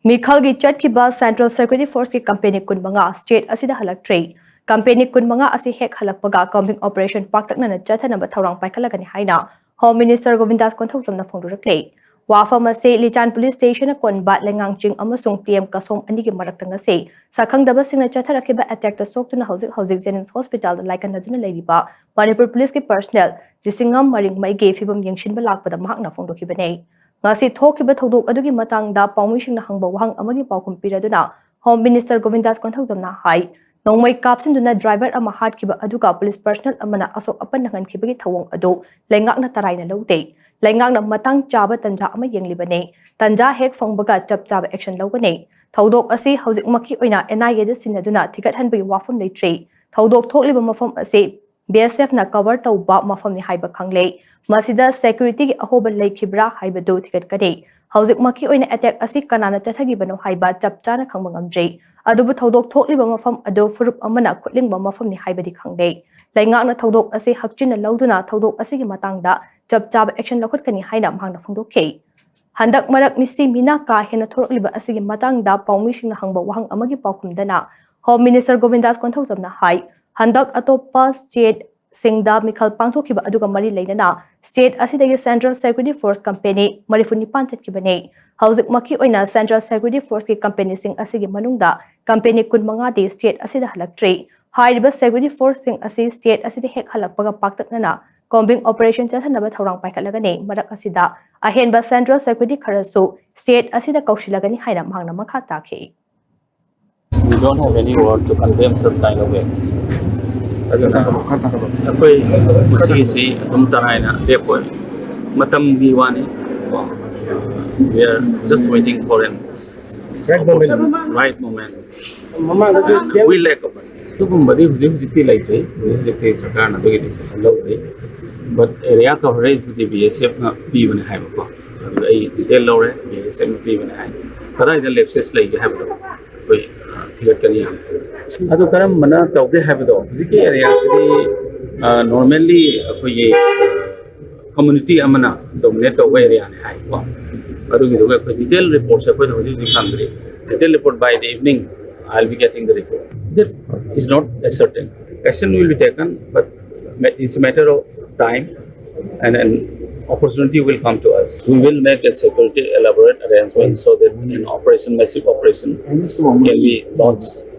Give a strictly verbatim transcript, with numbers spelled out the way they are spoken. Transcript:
ꯃꯤꯈꯜꯒꯤ ꯆꯠꯈꯤꯕ Central Security Force ꯀꯤ ꯀꯝꯄꯦꯅꯤ ꯀꯨꯟꯃꯉꯥ state ꯑꯁꯤꯗ ꯍꯜꯂꯛꯇ꯭ꯔꯤ꯫ ꯀꯝꯄꯦꯅꯤ ꯀꯨꯟꯃꯉꯥ ꯑꯁꯤ ꯍꯦꯛ ꯍꯜꯂꯛꯄꯒ combing operation ꯄꯥꯛꯇꯛꯅꯅ ꯆꯠꯊꯅꯕ ꯊꯧꯔꯥꯡ ꯄꯥꯏꯈꯠꯂꯒꯅꯤ ꯍꯥꯏꯅ Home Minister ꯒꯣꯕꯤꯟꯗꯥꯁ ꯀꯣꯟꯊꯧꯖꯝꯅ ꯐꯣꯡꯗꯣꯔꯛꯂꯤ꯫ ꯋꯥꯐꯝ ꯑꯁꯤ ꯂꯤꯆꯥꯟ Police Station ꯅ ꯀꯣꯟꯕ ꯂꯩꯉꯥꯡꯆꯤꯡ ꯑꯃꯁꯨꯡ T M ꯀꯁꯣꯝ ꯑꯅꯤꯒꯤ ꯃꯔꯛꯇ ꯉꯁꯤ ꯁꯛꯈꯪꯗꯕꯁꯤꯡꯅ ꯆꯠꯊꯔꯛꯈꯤꯕ attack ꯇ ꯁꯣꯛꯇꯨꯅ ꯍꯧꯖꯤꯛ ꯍꯧꯖꯤꯛ JNIMS Hospital ꯗ ꯂꯥꯏꯀꯠꯅꯗꯨꯅ ꯂꯩꯔꯤꯕ ꯃꯅꯤꯄꯨꯔ Police ꯀꯤ personnel ꯂꯤꯁꯤꯡ ꯑꯃ ꯃꯔꯤꯡꯃꯩꯒꯤ ꯐꯤꯕꯝ ꯌꯦꯡꯁꯤꯟꯕ ꯂꯥꯛꯄꯗ ꯃꯍꯥꯛꯅ ꯐꯣꯡꯗꯣꯛꯈꯤꯕꯅꯤ꯫ ꯉꯁꯤ ꯊꯣꯛꯈꯤꯕ ꯊꯧꯗꯣꯛ ꯑꯗꯨꯒꯤ ꯃꯇꯥꯡꯗ ꯄꯥꯎꯃꯤꯁꯤꯡꯅ ꯍꯪꯕ ꯋꯥꯍꯪ ꯑꯃꯒꯤ ꯄꯥꯎꯈꯨꯝ ꯄꯤꯔꯗꯨꯅ Home Minister ꯒꯣꯕꯤꯟꯗꯥꯁ ꯀꯣꯟꯊꯧꯖꯝꯅ ꯍꯥꯏ, ꯅꯣꯡꯃꯩ ꯀꯥꯞꯁꯤꯟꯗꯨꯅ driver ꯑꯃ ꯍꯥꯠꯈꯤꯕ ꯑꯗꯨꯒ police personnel ꯑꯃꯅ ꯑꯁꯣꯛ ꯑꯄꯟ ꯅꯪꯍꯟꯈꯤꯕꯒꯤ ꯊꯧꯑꯣꯡ ꯑꯗꯨ ꯂꯩꯉꯥꯛꯅ ꯇꯔꯥꯏꯅ ꯂꯧꯗꯦ꯫ ꯂꯩꯉꯥꯛꯅ ꯃꯇꯥꯡ ꯆꯥꯕ ꯇꯟꯖꯥ ꯑꯃ ꯌꯦꯡꯂꯤꯕꯅꯤ꯫ ꯇꯟꯖꯥ ꯍꯦꯛ ꯐꯪꯕꯒ ꯆꯞ ꯆꯥꯕ action ꯂꯧꯒꯅꯤ꯫ ꯊꯧꯗꯣꯛ ꯑꯁꯤ ꯍꯧꯖꯤꯛꯃꯛꯀꯤ ꯑꯣꯏꯅ N I A ꯗ ꯁꯤꯟꯅꯗꯨꯅ ꯊꯤꯒꯠꯍꯟꯕꯒꯤ ꯋꯥꯐꯝ ꯂꯩꯇ꯭ꯔꯤ꯫ ꯊꯧꯗꯣꯛ ꯊꯣꯛꯂꯤꯕ ꯃꯐꯝ ꯑꯁꯤ B S F ꯅ cover ꯇꯧꯕ ꯃꯐꯝꯅꯤ ꯍꯥꯏꯕ ꯈꯪꯂꯦ꯫ ꯃꯁꯤꯗ security ꯒꯤ ꯑꯍꯣꯕ ꯂꯩꯈꯤꯕ꯭ꯔꯥ ꯍꯥꯏꯕꯗꯨ ꯊꯤꯒꯠꯀꯅꯤ꯫ ꯍꯧꯖꯤꯛꯃꯛꯀꯤ ꯑꯣꯏꯅ attack ꯑꯁꯤ ꯀꯅꯥꯅ ꯆꯠꯊꯈꯤꯕꯅꯣ ꯍꯥꯏꯕ ꯆꯞ ꯆꯥꯅ ꯈꯪꯕ ꯉꯝꯗ꯭ꯔꯤ꯫ ꯑꯗꯨꯕꯨ ꯊꯧꯗꯣꯛ ꯊꯣꯛꯂꯤꯕ ꯃꯐꯝ ꯑꯗꯨ ꯐꯨꯔꯨꯞ ꯑꯃꯅ ꯈꯨꯠꯂꯤꯡꯕ ꯃꯐꯝꯅꯤ ꯍꯥꯏꯕꯗꯤ ꯈꯪꯂꯦ꯫ ꯂꯩꯉꯥꯛꯅ ꯊꯧꯗꯣꯛ ꯑꯁꯤ ꯍꯛꯆꯤꯟꯅ ꯂꯧꯗꯨꯅ ꯊꯧꯗꯣꯛ ꯑꯁꯤꯒꯤ ꯃꯇꯥꯡꯗ ꯆꯞ ꯆꯥꯕ action ꯂꯧꯈꯠꯀꯅꯤ ꯍꯥꯏꯅ ꯃꯍꯥꯛꯅ ꯐꯣꯡꯗꯣꯛꯈꯤ꯫ ꯍꯟꯗꯛ ꯃꯔꯛ ꯃꯤꯁꯤ ꯃꯤꯅꯥ ꯀꯥ ꯍꯦꯟꯅ ꯊꯣꯔꯛꯂꯤꯕ ꯑꯁꯤꯒꯤ ꯃꯇꯥꯡꯗ ꯄꯥꯎꯃꯤꯁꯤꯡꯅ ꯍꯪꯕ ꯋꯥꯍꯪ ꯑꯃꯒꯤ ꯄꯥꯎꯈꯨꯝꯗꯅ Home Minister ꯒꯣꯕꯤꯟꯗꯥꯁ ꯀꯣꯟꯊꯧꯖꯝꯅ ꯍꯥꯏ, ꯍꯟꯗꯛ ꯑꯇꯣꯞꯄ state ꯁꯤꯡꯗ ꯃꯤꯈꯜ ꯄꯥꯡꯊꯣꯛꯈꯤꯕ ꯑꯗꯨꯒ ꯃꯔꯤ ꯂꯩꯅꯅ state ꯑꯁꯤꯗꯒꯤ Central Security Force ꯀꯝꯄꯦꯅꯤ ꯃꯔꯤꯐꯨ ꯅꯤꯄꯥꯟ ꯆꯠꯈꯤꯕꯅꯤ꯫ ꯍꯧꯖꯤꯛꯃꯛꯀꯤ ꯑꯣꯏꯅ Central Security Force ꯀꯤ ꯀꯝꯄꯦꯅꯤꯁꯤꯡ ꯑꯁꯤꯒꯤ ꯃꯅꯨꯡꯗ ꯀꯝꯄꯦꯅꯤ ꯀꯨꯟꯃꯉꯥꯗꯤ state ꯑꯁꯤꯗ ꯍꯜꯂꯛꯇ꯭ꯔꯤ꯫ ꯍꯥꯏꯔꯤꯕ security force ꯁꯤꯡ ꯑꯁꯤ state ꯑꯁꯤꯗ ꯍꯦꯛ ꯍꯜꯂꯛꯄꯒ ꯄꯥꯛꯇꯛꯅꯅ combing operation ꯆꯠꯊꯅꯕ ꯊꯧꯔꯥꯡ ꯄꯥꯏꯈꯠꯂꯒꯅꯤ꯫ ꯃꯔꯛ ꯑꯁꯤꯗ ꯑꯍꯦꯟꯕ Central Security ꯈꯔꯁꯨ state ꯑꯁꯤꯗ ꯀꯧꯁꯤꯜꯂꯒꯅꯤ ꯍꯥꯏꯅ ꯃꯍꯥꯛꯅ ꯃꯈꯥ ꯇꯥꯈꯤ꯫ We don't have any word to condemn such kind of act. ꯑꯗꯨꯅ ꯑꯩꯈꯣꯏ ꯃꯁꯤꯒꯤꯁꯤ ꯑꯗꯨꯝ ꯇꯔꯥꯏꯅ ꯂꯦꯞꯄꯣꯏ꯫ ꯃꯇꯝꯒꯤ ꯋꯥꯅꯤ꯫ We are just waiting for an right moment. Right moment. ꯃꯃꯥꯡꯗꯗꯤ ꯁꯤ ꯑꯦꯝ We lack of ꯑꯗꯨꯒꯨꯝꯕꯗꯤ ꯍꯧꯖꯤꯛ ꯍꯧꯖꯤꯛꯇꯤ ꯂꯩꯇ꯭ꯔꯤ꯫ ꯍꯧꯖꯤꯛ ꯍꯧꯖꯤꯛꯇꯤ ꯁꯔꯀꯥꯔꯅ ꯑꯗꯨꯒꯤ decision ꯂꯧꯗ꯭ꯔꯤ꯫ But area coverage D B S F ꯅ ꯄꯤꯕꯅꯦ ꯍꯥꯏꯕꯀꯣ꯫ ꯑꯗꯨꯗ ꯑꯩ detail ꯂꯧꯔꯦ, B S F ꯅ ꯄꯤꯕꯅꯦ ꯍꯥꯏ꯫ ꯀꯗꯥꯏꯗ lapses ꯂꯩꯒꯦ ꯍꯥꯏꯕꯗꯣ ꯑꯩꯈꯣꯏ, ꯑ, ꯊꯤꯒꯠꯀꯅꯤ ꯌꯥꯝ ꯊꯨꯅ꯫ ꯑꯗꯨ ꯀꯔꯝꯕꯅ ꯇꯧꯒꯦ ꯍꯥꯏꯕꯗꯣ, ꯍꯧꯖꯤꯛꯀꯤ area ꯁꯤꯗꯤ, ꯑ, normally ꯑꯩꯈꯣꯏꯒꯤ community ꯑꯃꯅ dominate ꯇꯧꯕ area ꯅꯤ ꯍꯥꯏꯀꯣ꯫ ꯑꯗꯨꯒꯤꯗꯨꯒ ꯑꯩꯈꯣꯏ ꯗꯤꯇꯦꯜ ꯔꯤꯄꯣꯔꯠꯁꯦ ꯑꯩꯈꯣꯏꯅ ꯍꯧꯖꯤꯛ ꯍꯧꯖꯤꯛ ꯐꯪꯗ꯭ꯔꯤ. Detail report by the evening, I'll be getting the report. That is not as certain. Action will be taken, but it's a matter of time, and an opportunity will come to us. We will make a security elaborate arrangement so that an operation, massive operation, can be launched